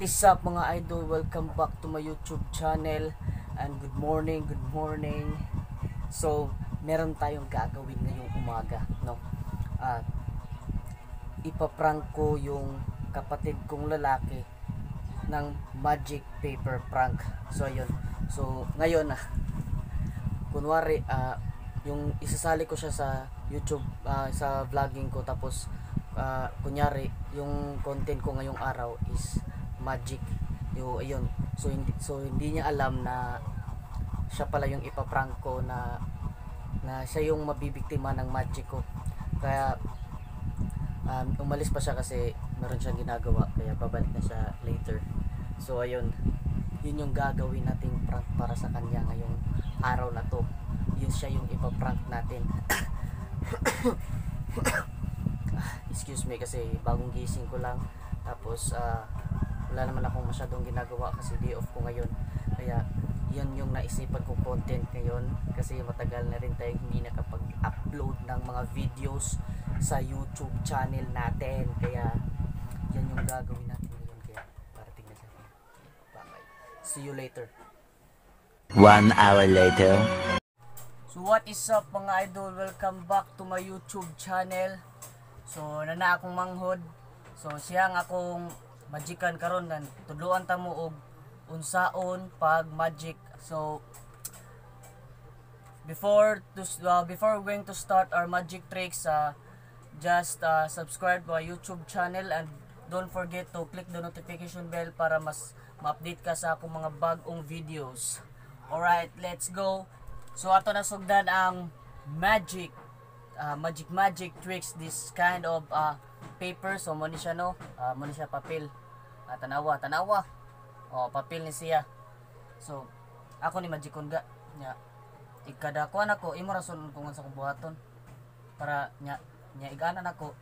is up mga idol? Welcome back to my YouTube channel and good morning. So, meron tayong gagawin ngayong umaga, no? At ipaprank ko yung kapatid kong lalaki ng magic paper prank. So, ayun. So, ngayon kunwari yung isasali ko siya sa YouTube sa vlogging ko, tapos kunyari yung content ko ngayong araw is magic. Ayun. So hindi niya alam na siya pala yung ipaprank ko, na siya yung mabibiktima ng magic ko. Kaya umalis pa siya kasi meron siyang ginagawa, kaya babalik na siya later. So ayun, yun yung gagawin nating prank para sa kanya ngayong araw na to. Yun siya yung ipaprank natin. Excuse me kasi bagong gising ko lang, tapos wala naman akong masyadong ginagawa kasi day off ko ngayon. Kaya yan yung naisipan kong content ngayon, kasi matagal na rin tayong hindi nakapag-upload ng mga videos sa YouTube channel natin. Kaya yan yung gagawin natin ngayon. Kaya parating na siya. Bye. See you later. 1 hour later. So what is up mga idol? Welcome back to my YouTube channel. So nana akong manghod. So siyang akong magikan karon, nan tudloan ta mo og unsaon pag magic. So before we're going to start our magic tricks, just subscribe to our YouTube channel and don't forget to click the notification bell para mas ma-update ka sa akong mga bagong videos. Alright, let's go. So ato na sugdan ang magic tricks, this kind of paper. So mo ni siya, no, mo ni siya papel. Tanawa papel ni siya. So ako ni magicon ga nya ikada ko anako imo rason kung sa kubuhaton para nya iganan ako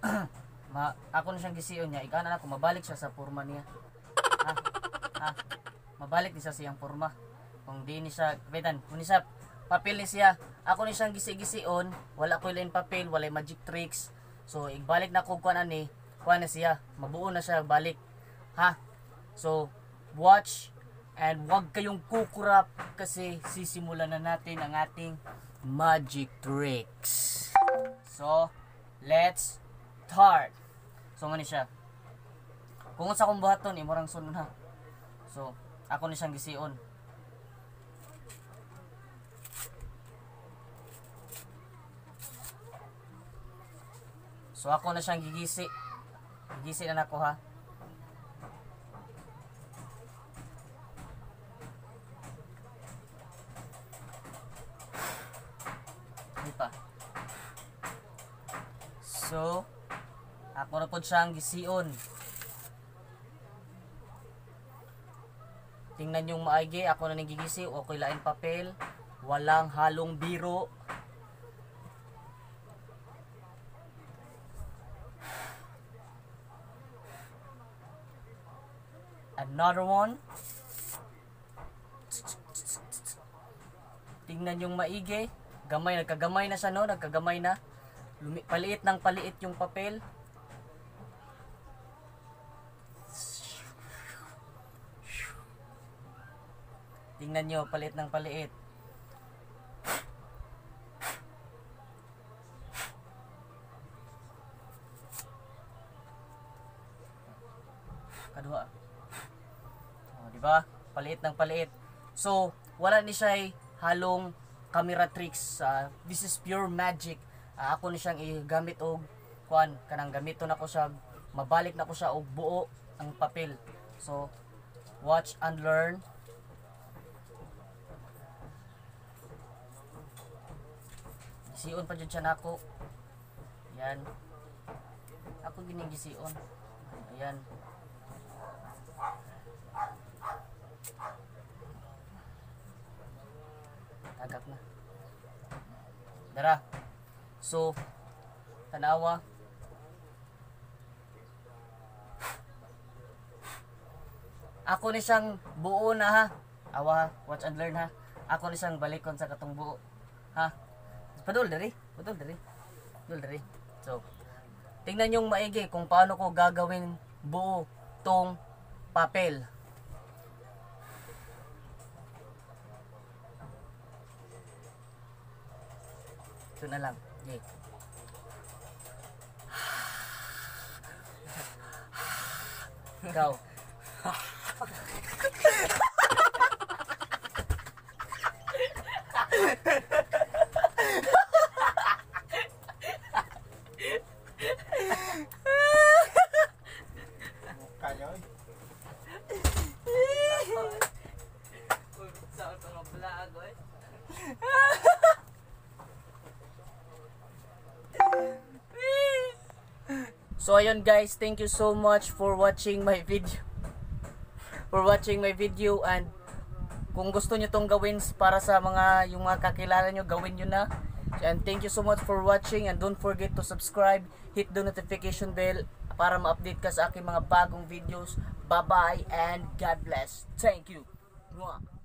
ako na siyang gisiyon nya iganan ako mabalik siya sa porma niya. Mabalik ni siya siyang porma kung di ni siya bedan kung ni siya papel ni siya, ako ni siyang gisi-gision, wala ko ilain papel, wala magic tricks. So igbalik na ko kuan na siya, mabuo na siya balik. So watch and wag kayong kukurap kasi sisimulan na natin ang ating magic tricks. So let's start. So mani siya, kung sa akong buhaton imorang sunod ha. So ako ni siyang gision. So ako na siyang gigisi na nako ha. Di pa. So ako na po siyang gision. Tingnan yung maigi, ako na nagigisi, okay lain papel, walang halong biro. Another one. Tingnan yung maigi. Nagkagamay na siya, no? Nagkagamay na. Paliit ng paliit yung papel. Tingnan nyo, paliit ng paliit. Kadua. Diba? Paliit ng paliit. So, wala ni siya halong camera tricks. This is pure magic. Ako ni siyang igamit og kuan, kanang gamiton ako siya, mabalik na ko siya og buo ang papel. So, watch and learn. Gisiun pa jud siya nako. Yan. Ako ginigisiun. Ayan. Agak na. Dara. So, tanawa. Ako ni siyang buo na ha. Awa, watch and learn ha. Ako ni siyang balikon sa katong buo. Ha? Padul dari. So, tingnan yung maigi kung paano ko gagawin buo tong papel. Ito na lang. Okay. Ikaw. Kayoy. Sa ito nga vlog, oy. So ayun guys, thank you so much for watching my video. And kung gusto niyo tong gawin para sa mga yung mga kakilala niyo, gawin niyo na. And thank you so much for watching, and don't forget to subscribe, hit the notification bell para ma-update ka sa aking mga bagong videos. Bye-bye and God bless. Thank you. Mwah.